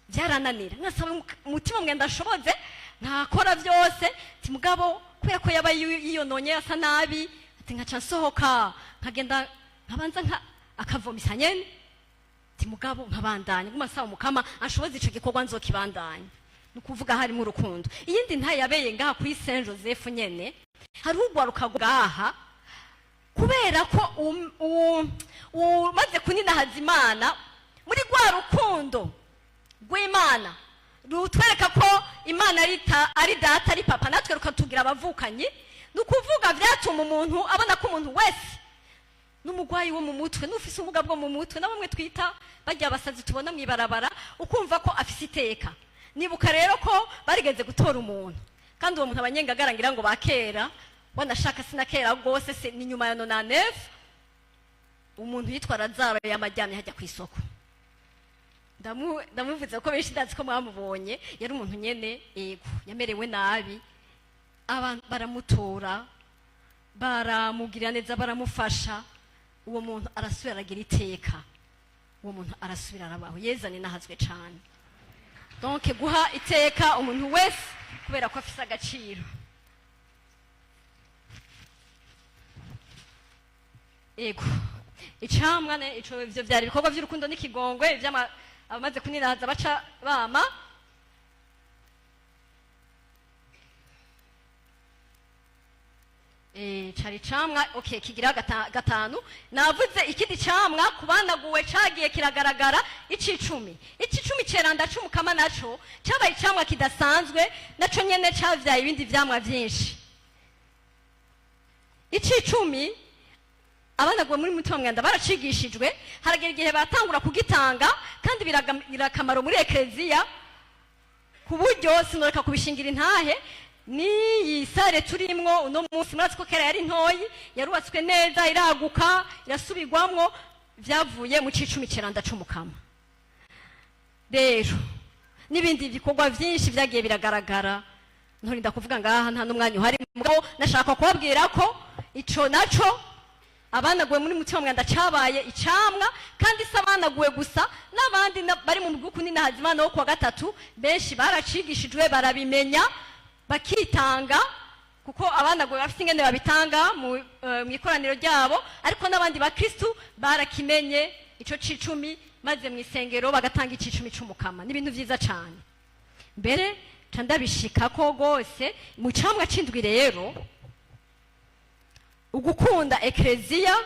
byarananira, nkasaba umutima mwenda ashoboze nkakora byose." Ati: "Mugabo kubera ko yaba yiyononye, asa nabi," ati, "nkaca nsohoka nkagenda nkabanza nka akavomisa nyene." Ati: "Mugabo nkabandanya nguma nsaba Umukama anshoboze ico gikorwa nzokibandanya." Ni ukuvuga harimo urukundo. Iyindi ntaye yabeye ngaha kuri Saint Joseph nyene, hari ugwaruka ngaha, kubera ko umaze kuninahaza Imana muri rwa rukundo rw'Imana rutwereka ko Imana ari data, ari papa, natwe rukatugira abavukanyi. Ni ukuvuga byatuma umuntu abona ko umuntu wese, n'umurwayi wo mu mutwe, n'ufise ubumuga bwo mu mutwe, na bamwe twita barya abasazi tubona mu ibarabara, ukumva ko afise iteka. Nibuka rero ko barigeze gutora umuntu, kandi uwo muntu abanyengagara ngira ngo bakera, wanashaka sinakera rwose, se ni nyuma ya 99, umuntu yitwa Razaro yamajyamye hajya ku isoko. Ndamuvuze ko benshi ndazi ko mwamubonye. Yari umuntu nyene, yego, yamerewe nabi. Abantu baramutora, baramugirira neza, baramufasha. Uwo muntu arasubira aragira iteka, uwo muntu arasubira arabaho. Yezane nahazwe cane. Donc guha iteka umuntu wese kubera ko afise agaciro. Ego, icamwa ne ico, ivyo vyari ibikorwa vy'urukundo n'ikigongwe ivy'ama abamaze kuniraza baca bama. Cari icamwa, okay, kigira gatanu. Navuze ikindi camwa kubanaguwe cagiye kiragaragara, icicumi. Icicumi ceranda c'Umukama naco cabaye icamwa kidasanzwe, naco nyene cavyaye ibindi vyamwa vyinshi. Icicumi abanaguwe muri Mutima Mwanda baracigishijwe, haragera igihe batangura kugitanga, kandi biragira akamaro muri ekleziya, ku buryo sinoreka kubishingira intahe. N'iyi salle turimwo uno munsi, murazi ko kera yari ntoyi, yarubatswe neza, iraguka, irasubirwamwo, vyavuye mu cicumi ceranda c'Umukama. Rero n'ibindi bikorwa vyinshi vyagiye biragaragara, ntorinda kuvuga ngaha, nta n'umwanya uhari. Mugabo nashaka kubabwira ko ico naco abanaguwe muri Mutima Mwanda cabaye icamwa. Kandi si abanaguwe gusa, n'abandi bari mu mugwi kuninahaza Imana wo kuwa gatatu, benshi baracigishijwe, barabimenya, bakitanga, kuko abanaguwe bafite ingene babitanga mu ikoraniro ryabo, ariko n'abandi bakristu barakimenye ico c'icumi, maze mu isengero bagatanga icicumi c'Umukama. Ni ibintu vyiza cane. Mbere ca ndabishikako rwose mu camwa c'indwi rero, ugukunda ekleziya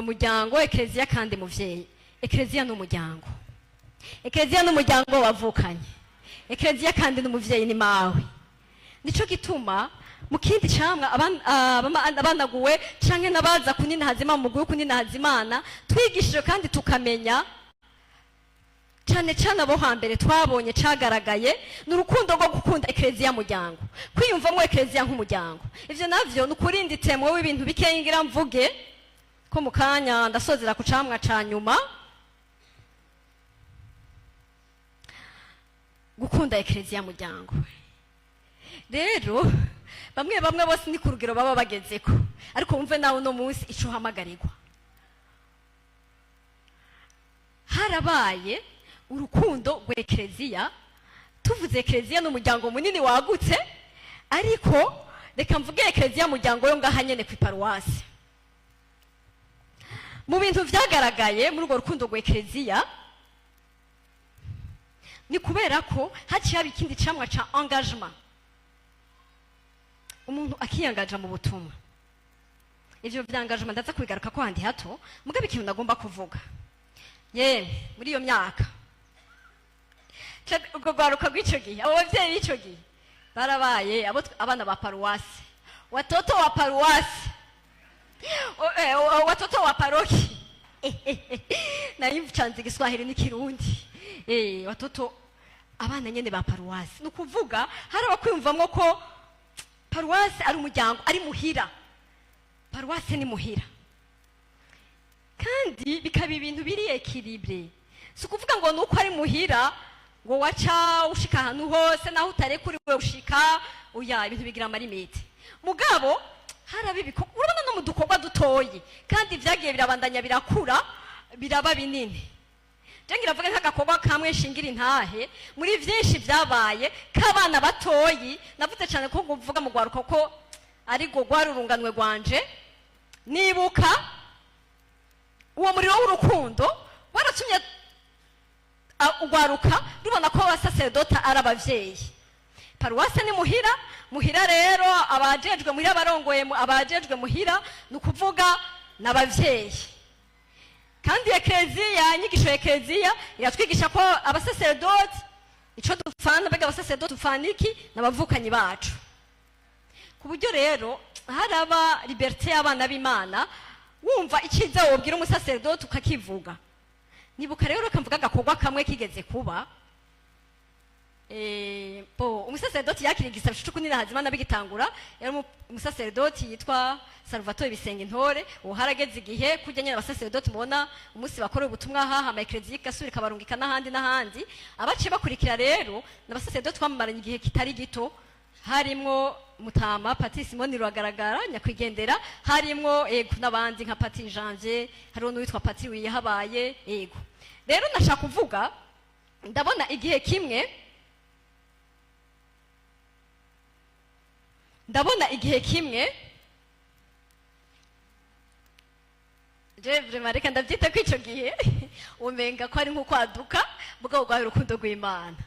muryango. Ekleziya kandi muvyeyi, ekleziya n'umuryango, ekleziya n'umuryango wavukanye, ekleziya kandi n'umuvyeyi ni mawe. Nico gituma mu kindi camwa abanaguwe canke n'abaza kuninahaza Imana, mu mugwi wo kuninahaza Imana, twigishije kandi tukamenya cane cane abo hambere, twabonye cagaragaye ni urukundo rwo gukunda ekleziya muryango, kwiyumvamo ekleziya nk'umuryango. Ivyo navyo ni ukurinda itemwe w'ibintu bikeya ngira mvuge ko mu kanya ndasozera ku camwa ca nyuma. Gukunda ekleziya muryango rero, bamwe bamwe bose ni ku rugero baba bagezeko, ariko wumve nawe uno munsi ico uhamagarirwa. Harabaye urukundo rw'ekleziya. Tuvuze ekleziya n'umuryango munini wagutse, ariko reka mvuge ekleziya muryango yo ngaha nyene ku iparuwasi. Mu bintu vyagaragaye muri urwo rukundo rw'ekleziya ni kubera ko haciye haba ikindi camwa ca engagement, umuntu akiyangaja mu butumwa. Ivyo vyangajuma ndaza kubigaruka ko handi hato. Mugabe ikintu nagomba kuvuga, yemwe, muri iyo myaka ubwo rwaruka rw'ico gihe, abo bavyeyi b'ico gihe barabaye abo abana ba paruwasi, watoto wa paruwasi, watoto wa paroki. Nari mcanze Igiswahili n'iKirundi. Watoto, abana nyene ba paruwasi. Ni ukuvuga hari abakwiyumvamwo ko paruwasi ari umuryango, ari muhira. Paruwasi ni muhira, kandi bikaba ibintu biri équilibré. Si ukuvuga ngo nuko ari muhira ngo waca ushika ahantu hose naho utarekuriwe gushika. Oya, ibintu bigira ama limites. Mugabo haraba ibikorwa, urabona, no mu dukorwa dutoyi, kandi vyagiye birabandanya, birakura, biraba binini. Je ngira mvuge nk'agakorwa kamwe nshingira intahe muri vyinshi vyabaye k'abana batoyi. Navuze cyane ko nguvuga mu rwaruka, ko ariko rwari urunganwe rwanje. Nibuka uwo muriro w'urukundo waratumye urwaruka rubona ko abasaseredota ari abavyeyi. Paruwase ni muhira. Muhira rero, abajejwe muhira, abarongoye abajejwe muhira, ni ukuvuga n'abavyeyi. Kandi Ekleziya, inyigisho ya Ekleziya iratwigisha ko abasaseredoti ico dupfana, mbega abasaseredoti dupfana iki? N'abavukanyi bacu. Ku buryo rero haraba liberté y'abana b'Imana, wumva icyiza wobwira umusaseredoti ukakivuga. Nibuka rero, reka mvuga agakorwa kamwe kigeze kuba. Bo umusaseredoti yakira igisabisho cyo kunina hazimana bigitangura, yari umusaseredoti yitwa Salvatore Bisenga Intore. Ubu harageze igihe kujya nyine abasaseredoti mubona umunsi bakora ubutumwa haha, ama ekleziya igasubira ikabarungika n'ahandi n'ahandi. Abaciye bakurikira rero ni abasaseredoti twamamaranye igihe kitari gito, harimwo Mutama Pati Simoni Ruragaragara nyakwigendera, harimwo, ego, n'abandi nka Pati Janvier, hariho n'uwitwa Pati Wiyahabaye. Ego rero, nashaka kuvuga, ndabona igihe kimwe, je vraiment reka ndabyita ko icyo gihe umenga ko ari nk'ukwaduka mugabo rwawe urukundo rw'Imana.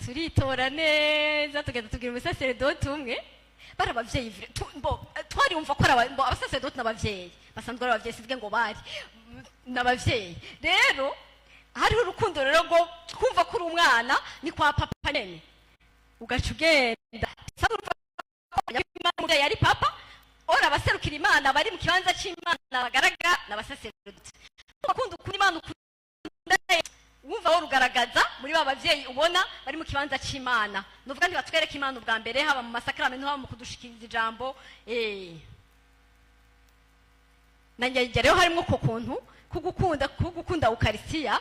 Turitora neza, tugenda tubwira umusaseredoti umwe. Bari abavyeyi twariyumva ko ari abasaseredoti n'abavyeyi basanzwe ari abavyeyi, sivuge ngo bari n'abavyeyi. Rero hariho urukundo rero rwo kumva ko uri umwana, ni kwa papa nyene, ugaca ugenda. Sasa urumva ko umuvyeyi ari papa, ora abaserukira Imana bari mu kibanza c'Imana bagaragara n'abasaseredoti. Ukunda ukunda Imana, ukunda, wumva wo rugaragaza muri ba bavyeyi ubona bari mu kibanza c'Imana. Nuvuga ntibatwereka Imana ubwa mbere, haba mu masakramentu, haba mu kudushikiriza ijambo. Na njye rero harimo uko kuntu kugukunda Ukaristiya.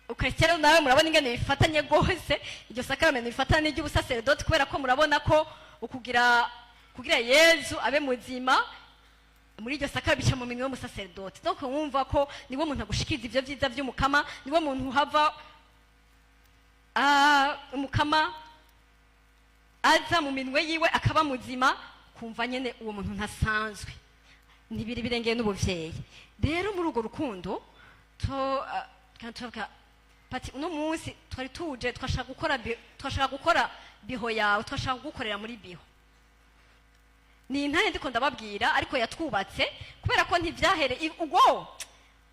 Ukaristiya rero nawe murabona ingene bifatanye rwose, iryo sakramentu bifatanye n'iry'ubusaseredoti, kubera ko murabona ko ukugira kugira Yezu abe muzima muri iryo saka bica mu minwe y'umusaseredoti. Donc wumva ko niwe muntu agushikiriza ivyo vyiza vy'Umukama, niwe muntu uhava Umukama aza mu minwe yiwe akaba muzima, kumva nyene uwo muntu ntasanzwe, ntibiri birengeye n'ubuvyeyi. Rero muri urwo rukundo to kandi turavuga pati uno munsi twari tuje, twashaka gukora bureau yawe, twashaka kugukorera muri bureau. Ni intare ndiko ndababwira, ariko yatwubatse, kubera ko ntivyahere ubwo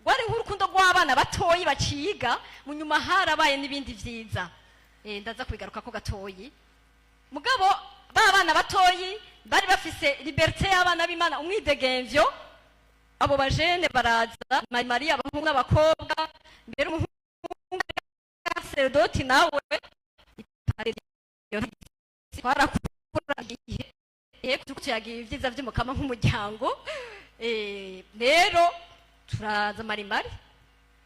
rwari nk'urukundo rw'abana batoyi baciga. Mu nyuma harabaye n'ibindi vyiza. Ndaza kubigaruka ko gatoyi. Mugabo ba bana batoyi bari bafise liberté y'abana b'Imana, umwidegemvyo. Abo bajene baraza Mariya, abahungu n'abakobwa. Mbere umuhungu saseredoti nawe twarakura igihe tuyagira ibyiza by'Umukama nk'umuryango. Rero turaza marimari,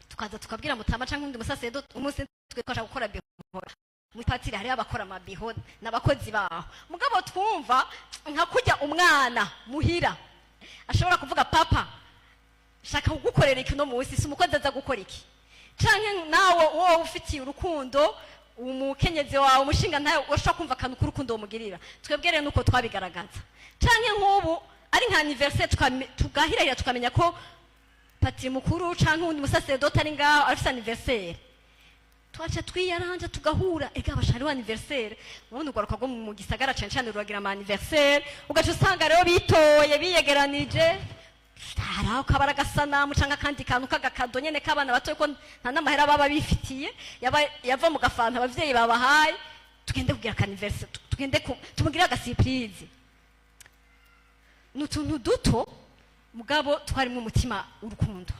tukaza tukabwira Mutama canke undi musaseredoti: umunsi twe twashaka gukora bureau muri patiri, hariho abakora ama bureau n'abakozi baho. Mugabo twumva nka kurya umwana muhira ashobora kuvuga: "Papa, shaka kugukorera iki uno munsi?" Si umukozi aza gukora iki? Canke nawe wowe ufitiye urukundo umukenyezi wawe, umushinga ntawe, urashobora kumva akantu k'urukundo wamugirira. Twebwe rero nuko twabigaragaza. Canke nk'ubu ari nka anniversaire, tugahirahira tukamenya ko patiri mukuru canke uwundi musaseredoti ari ngaho afise anniversaire. Twaca twiyaranja tugahura. Ega abashari wa anniversaire, ubundi ugaruka rwo mu gisagara cane cane ruragira ama anniversaire, ugaca usanga rero bitoye, biyegeranije, hari aho kabara agasanamu canke akandi kantu k'agakado nyene k'abana batoye, ko nta n'amahera baba bifitiye, yava mu gafanta abavyeyi babahaye. Tugende kugira aka anniversaire, tugende tumugire aga surprise. Ni utuntu duto, mugabo twarimwo umutima w'urukundo,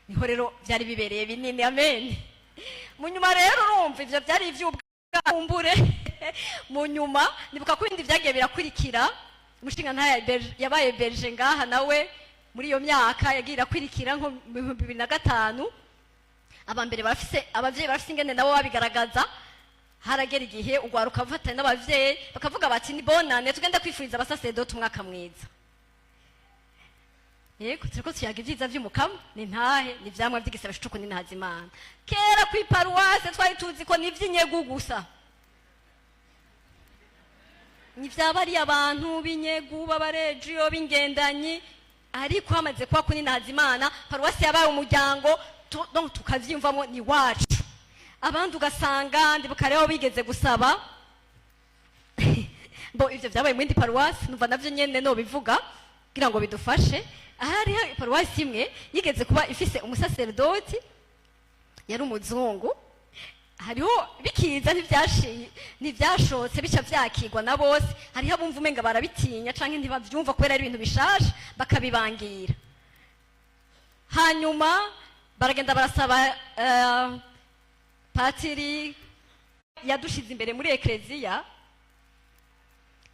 niho rero byari bibereye binini. Amen. Mu nyuma rero, urumva ivyo byari ivy'ubwambure. Mu nyuma nibuka ko ibindi byagiye birakurikira. Umushinga yabaye berger ngaha nawe muri iyo myaka yagiye irakurikira, nko mu 2005. Abambere barafise abavyeyi, barafise ingene nabo babigaragaza. Haragera igihe ugwaruka bafatanya n'abavyeyi, bakavuga bati: "Ni bonane, tugende kwifuriza abasaseredoti umwaka mwiza." Yego, turiko tuyaga ibyiza vy'umukama, ni ntahe, ni ivyamwa vy'igisabisho c'uko ninahaza Imana. Kera kw'iparuwase twari tuzi ko ni ivy'inyegu gusa, ni vya bariya abantu b'inyegu, b'abarejiyo, b'ingendanyi. Ariko hamaze kuba kuninahaza Imana, paruwasi yabaye umuryango, donc tukavyiyumvamo, ni wacu. Abandi ugasanga, ndibuka rero bigeze gusaba bo, ivyo vyabaye mu yindi paruwasi, numva navyo nyene nobivuga kugira ngo bidufashe. Ahariho paruwasi imwe yigeze kuba ifise umusaseredoti yari umuzungu. Hariho bikiza, ntibyashotse bica vyakirwa na bose. Hariho abumva umenga barabitinya canke ntibavyumva kubera ari ibintu bishasha, bakabibangira. Hanyuma baragenda barasaba patiri yadushize imbere muri ekleziya: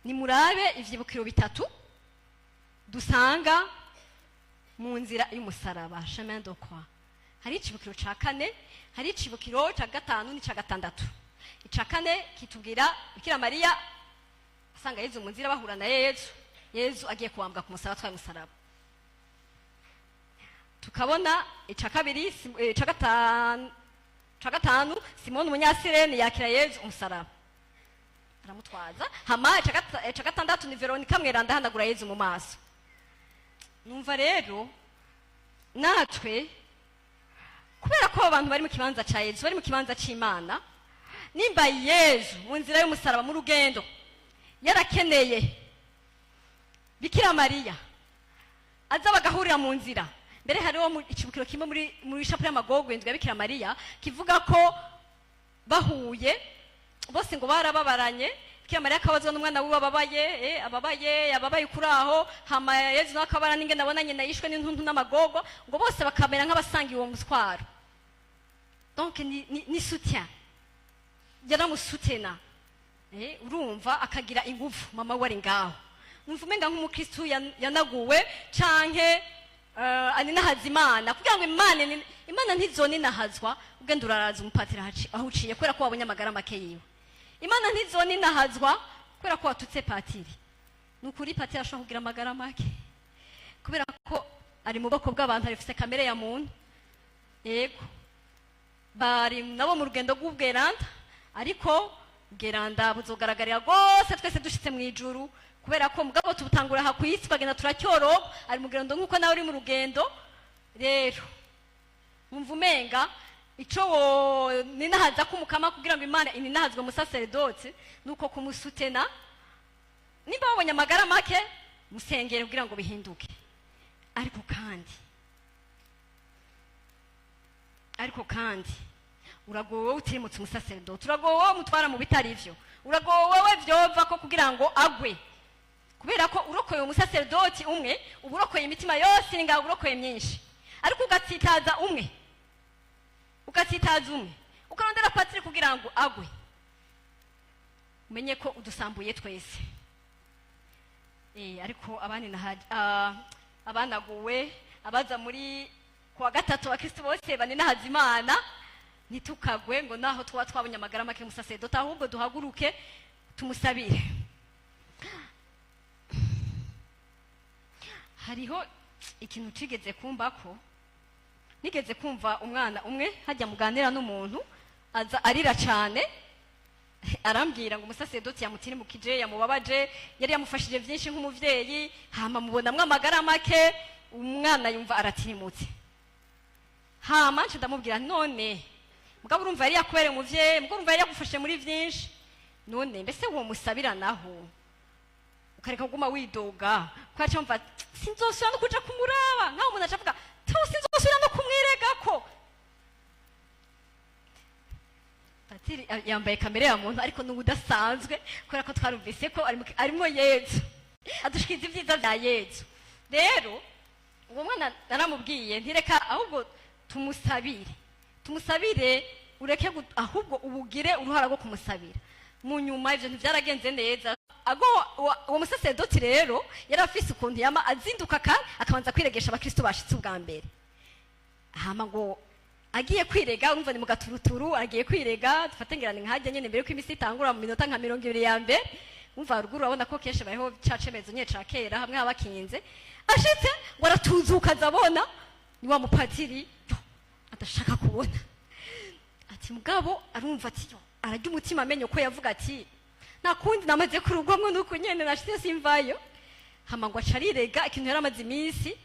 "Nimurabe ivyibukiro bitatu dusanga mu nzira y'umusaraba, chemin de croix." Hari icibukiro ca kane, hari icibukiro ca gatanu n'ica gatandatu. Ica kane kitubwira Bikira Mariya asanga Yezu mu nzira, bahura na Yezu, Yezu agiye kubambwa ku musaraba, atwaye umusaraba. Tukabona ica kabiri, ica gatanu, ica gatanu, Simoni umunyasirene yakira Yezu umusaraba, aramutwaza. Hama ica gatandatu ni Veronika mweranda ahanagura Yezu mu maso. Numva rero natwe, kubera ko abantu bari mu kibanza ca Yezu, bari mu kibanza c'Imana, nimba Yezu mu nzira y'umusaraba, mu rugendo, yarakeneye Bikira Mariya aza bagahurira mu nzira. Mbere hariho icibukiro kimwe muri shapure y'amagorwa indwi ya Bikira Mariya kivuga ko bahuye bose ngo barababaranye. Bikira Mariya akabazwa n'umwana wiwe ababaye, ababaye, ababaye kuri aho. Hama Yezu nawe akabara n'ingene abona nyina yishwe n'intuntu n'amagorwa, ngo bose bakamera nk'abasangiye uwo mutwaro. Donc ni soutien, yaramusutena, urumva akagira ingufu mama we ari ngaho. Numva umenga nk'umukristu yanaguwe canke aninahaza Imana, kugira ngo Imana ntizoninahazwa ugenda uraraza umupatiri aho uciye kubera ko wabonye amagara make yiwe. Imana ntizoninahazwa kubera ko watutse patiri. Ni ukuri, patiri ashobora kugira amagara make kubera ko ari mu bwoko bw'abantu, arifise kamere ya muntu. Yego, bari nabo mu rugendo rw'ubweranda, ariko bweranda buzogaragarira rwose twese dushitse mu ijuru, kubera ko mugabo tubutangura aha ku isi, tukagenda turacyoroga. Ari mu rugendo nk'uko nawe uri mu rugendo. Rero wumva umenga ico wo ninahaza k'umukama kugira ngo Imana ininahazwe musaseredoti, nuko kumusutena. Nimba wabonye amagara make, musengere kugira ngo bihinduke. Ariko kandi uragowe wowe utirimutse umusaseredoti, uragowe wowe umutwara mu bitari vyo, uragowe wowe vyova ko kugira ngo agwe, kubera ko urokoye umusaseredoti umwe uba urokoye imitima yose iri ngaho, urokoye myinshi. Ariko ugatsitaza umwe, ugatsitaza umwe, ukarondera patiri kugira ngo agwe, umenye ko udusambuye twese. Ariko abandi abanaguwe, abaza muri kuwa gatatu, abakristo bose baninahaza Imana, ntitukagwe ngo naho tuba twabonye amagara make musaseredoti, ahubwo duhaguruke tumusabire. Hariho ikintu cigeze kumbako, nigeze kumva umwana umwe hajya muganira n'umuntu aza arira cane, arambwira ngo umusaseredoti yamutinimukije, yamubabaje, yari yamufashije byinshi nk'umuvyeyi, hama mubonamwo amagara make, umwana yumva aratinimutse. Hama nca ndamubwira: "None Mugabo urumva yari yakubereye umuvyeyi, mugabo urumva yari yagufashe muri vyinshi. None mbese uwo musabira naho ukareka kuguma widoga, ko yaca mva sinzosubira no kuja kumuraba, nkaho umuntu aca avuga tu sinzosubira no kumwiregako. Patiri yambaye kamere ya muntu, ariko n'ubu udasanzwe, kubera ko twarumvise ko arimo Yezu, adushikiriza ibyiza bya Yezu. Rero uwo mwana naramubwiye ntireka, ahubwo tumusabire, tumusabire, ureke ahubwo ubugire uruhara rwo kumusabira. Mu nyuma ivyo ntivyaragenze neza. Ago uwo musaseredoti rero yari afise ukuntu yama azinduka kare, akabanza kwiregesha abakristo bashitse ubwa mbere. Hama ngo agiye kwirega, urumva ni mu gaturuturu, agiye kwirega, dufate ngira ni nkajya nyene mbere yuko imisi itangura, mu minota nka 20 ya mbere. Umva ruguru urabona ko kenshi bariho ca cemezo nyene ca kera, hamwe haba hakinze. Ashitse ngo aratuzuka, azabona ni wa mupatiri yo, adashaka kubona. Ati mugabo arumva ati yo, ararya umutima, amenye uko yavuga ati nta kundi namaze kurugwamwo nuko nyene nashitse simvayo. Hama ngo aca arirega ikintu yari amaze iminsi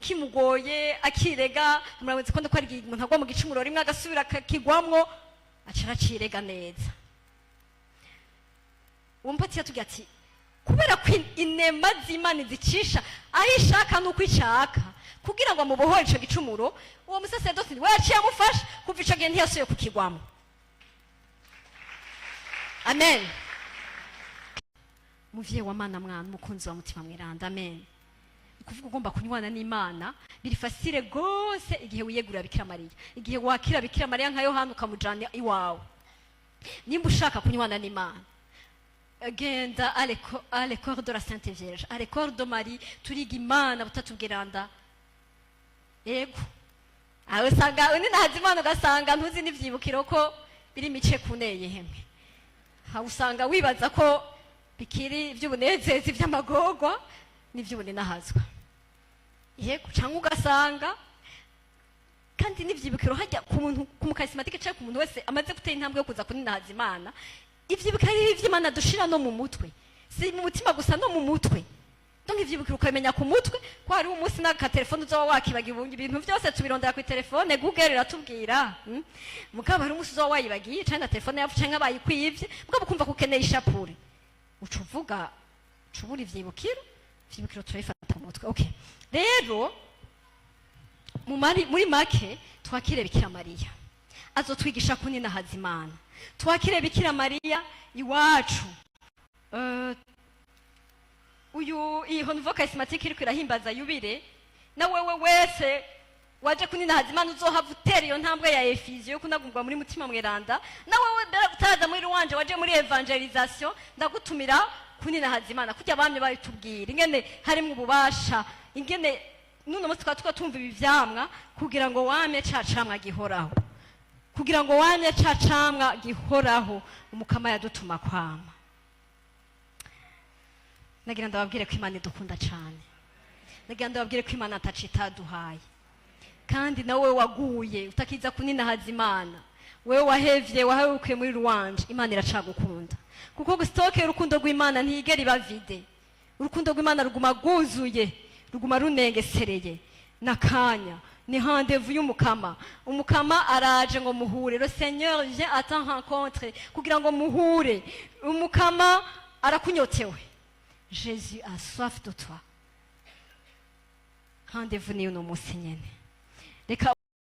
kimugoye akirega. Muramuzi ko ndiko ari umuntu agwa mu gicumuro rimwe agasubira akakigwamwo, aca aracirega neza. Uwo mupatiri yatubwiye ati kubera ko inema z'Imana zicisha aho ishaka n'uko ishaka kugira ngo amubohore ico gicumuro, uwo musaseredoti we yaciye amufasha. Kuva ico gihe ntiyasubiye kukigwamo. Amen. Muvyeyi wa Mana, mwana umukunzi wa Mutima Mweranda, amen. Ni ukuvuga ugomba kunywana n'Imana biri facile gose igihe wiyegurira Bikira Mariya, igihe wakira Bikira Mariya nka Yohana ukamujana iwawe. Nimba ushaka kunywana n'Imana, genda à l'école de la Sainte Vierge, à l'école de Marie, turiga Imana Butatu Bweranda. Yego, aho usanga undi ntazi Imana, ugasanga ntuzi n'ivyibukiro ko biri mice kuneye hemwe. Aho usanga wibaza ko bikiri ivy'ubunezezi, ivy'amagorwa n'ivy'ubuninahazwa. Yego, cyangwa ugasanga kandi n'ivyibukiro hajya ku muntu, ku mu charismatique cyangwa ku muntu wese amaze gutera intambwe yo kuza kuninahaza Imana, ivyibukiro ari ivy'Imana dushira no mu mutwe, si mu mutima gusa, no mu mutwe. Donc ivyibukiro ukabimenya ku mutwe, ko hariho umunsi n'akatelefone uzoba wakibagiye. Ubu ibintu byose tubirondera ku telefone, Google iratubwira. Mugabo hari umunsi uzoba wayibagiye, canke na telefone yacu, canke bayikwivye, mugabo ukumva ko ukeneye ishapure, uca uvuga, uca ubura ivyibukiro. Ivyibukiro turabifata mu mutwe. Okay, rero muri make, twakire Bikira Mariya, azotwigisha kuninahaza Imana. Twakire Bikira Mariya iwacu. Uyu iyi Renouveau Charismatique iriko irahimbaza yubile, na wewe wese waje kuninahaza Imana uzohava utera iyo ntambwe ya effusion yo kunagurwa muri Mutima Mweranda, na wewe mbere utaza muri louange, waje muri évangélisation, ndagutumira kuninahaza Imana kurya abamye babitubwira ingene harimwo ububasha, ingene nuno munsi twaba twumva ibi vyamwa, kugira ngo wame ca camwa gihoraho, kugira ngo wame ca camwa gihoraho Umukama yadutuma kwama. Nagira ndababwire ko Imana idukunda cane. Nagira ndababwire ko Imana ataco itaduhaye. Kandi nawe waguye utakiza kuninahaza Imana, wewe wahevye, waherukiye muri louange, Imana iracagukunda, kuko stock y'urukundo rw'Imana ntiyigera iba vide. Urukundo rw'Imana ruguma rwuzuye, ruguma runengesereye. N'akanya ni rendez-vous y'Umukama. Umukama araje ngo muhure. Le Seigneur vient à ta rencontre kugira ngo muhure. Umukama arakunyotewe. Jésus a soif de toi. Rendez-vous ni uno munsi nyene. Reka.